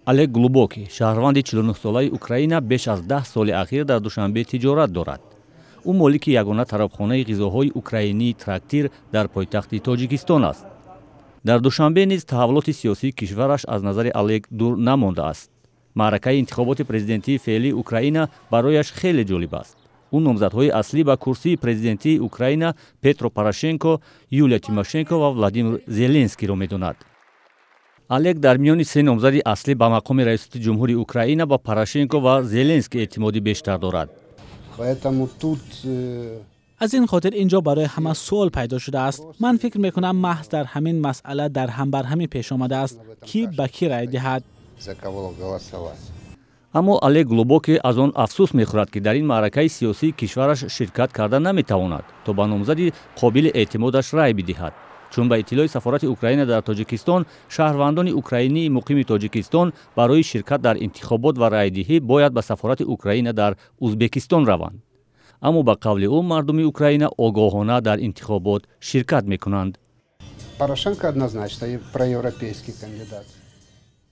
Олег Глубокий, шаҳрванди 49-солаи Украина, беш аз 10 соли ахир дар Душанбе тиҷорат дорад. Ӯ молики ягона тарабхонаи ғизоҳои украинии «Трактир» дар пойтахти Тоҷикистон аст. Дар Душанбе низ таҳаввулоти сиёсии кишвараш аз назари Олег дур намондааст. Маъракаи интихоботи президентии феълии Украина барояш хеле ҷолиб аст. Ӯ номзадҳои аслӣ ба курсии президентии Украина, Петро Порошенко, Юлия Тимошенко ва Владимир Зеленскийро медонад. Олег дар миёни се номзади аслӣ ба мақоми раёсати ҷумҳури Украина ба Порошенко ва Зеленский эътимоди бештар дорад. Поэтому тут Аз ин хотир ин ҷо барои ҳама суол пайдо шудааст. Ман фикр мекунам, маҳз дар ҳамин масъала дарҳамбарҳамӣ пеш омадааст, кӣ ба кӣ рай диҳад. За кого голосовать. Аммо Олег Глубокий аз он афсӯс мехӯрад, ки дар ин маъракаи сиёсии кишвараш ширкат карда наметавонад, то ба номзади қобили эътимодаш рай бидиҳад, чун ба иттилои сафорати Украина дар Тоҷикистон, шаҳрвандони украинии муқими Тоҷикистон барои ширкат дар интихобот ва райдиҳӣ бояд ба сафорати Украина дар Узбекистон раванд. Аммо ба қавли ӯ, мардуми Украина огоҳона дар интихобот ширкат мекунанд. Порошенко однозначно проевропейский кандидат.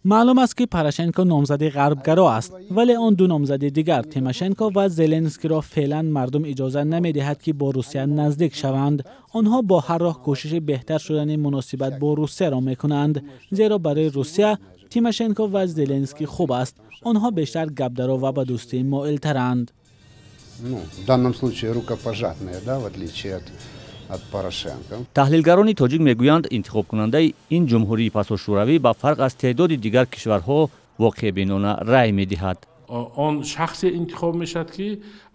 Маълум аст, ки Порошенко номзади ғарбгаро аст, вале он ду номзади дигар, Тимошенко ва Зеленскиро, феълан мардум иҷоза намедиҳад, ки бо Русия наздик шаванд. Онҳо бо ҳар роҳ кӯшиши беҳтар шудани муносибат бо Русияро мекунанд, зеро барои Русия Тимошенко ва Зеленский хуб аст. Онҳо бештар гапдаро ва ба дӯстӣ моилтаранд. Ну, в данном случае рукопожатные, да, в отличие от Порошенко. Таҳлилгарони тоҷик мегӯянд, интихобкунандаи ин ҷумҳурии пасошӯравӣ ба фарқ аз теъдоди дигар кишварҳо воқеъбинона рай медиҳад. Он шахсе интихоб мешавад, ки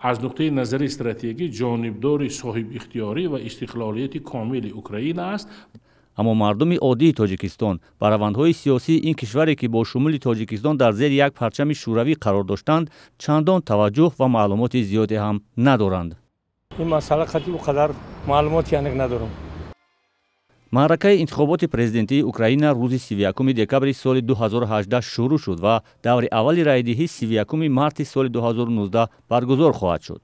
аз нуқтаи назари стратегӣ ҷонибдори соҳибихтиёрӣ ва истиқлолияти комили Украина аст. Аммо мардуми оддии Тоҷикистон ба равандҳои сиёсии ин кишваре, ки бо шумули Тоҷикистон дар зери як парчами шӯравӣ қарор доштанд, чандон таваҷҷӯҳ ва маълумоти зиёде ҳам надоранд. Ин масъала қати ӯ қадар маълумоти аниқ надорам. Маъракаи интихоботи президентии Украина рӯзи 31 декабри соли 2018 шурӯъ шуд ва даври аввали райдиҳӣ 31 марти соли 2019 баргузор хоҳад шуд.